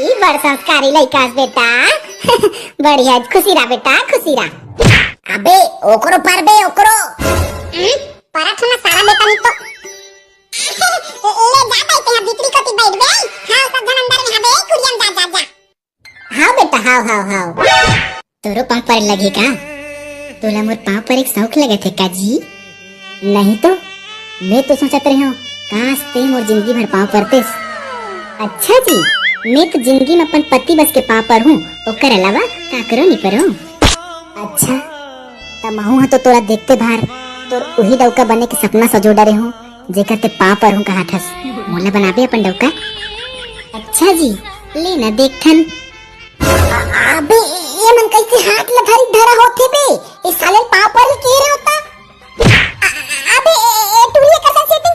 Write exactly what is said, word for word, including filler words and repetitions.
ई बड़ संस्कारी लइका हस बेटा। बढ़िया, खुशी रह बेटा, खुशी रह। अबे ओकरो पर बे, ओकरो। हम्म, परत हूँ ना सारा बेटा, नहीं तो। ले जा भाई, तेहा भीतरी कोती बैठ बे। हाँ, सब झन अंदर में हबे, कुरियन जा, जा, जा। हाँ बेटा, हाव, हाव, हाव। तोरो पाँव परे लगही का? तोला मोर पाँव परे के शौक लगत हे का जी? नहीं तो, मैं तो सोचत रहे हूँ, काश ते मोर जिंदगी भर पाँव परतेस। अच्छा जी, मैं तो जिंदगी में अपन पति बस के पाँव परहूँ, ओकर अलावा काकरो नहीं परहूँ। अच्छा, त महूँ ह तो तोला देखते भार तोर उही डौका बने के सपना सजो डरे हूँ, जेकर ते पाँव परहूँ कहत हस। मोला बनाबे अपन डौका? अच्छा जी, ले ना देखथन। अबे, ये मन कैसे हाथ ल धरी धरा होथे बे? ये साले पाँव पर के रहे होता? अबे, ए, ए, टूरी एकर संग सेटिंग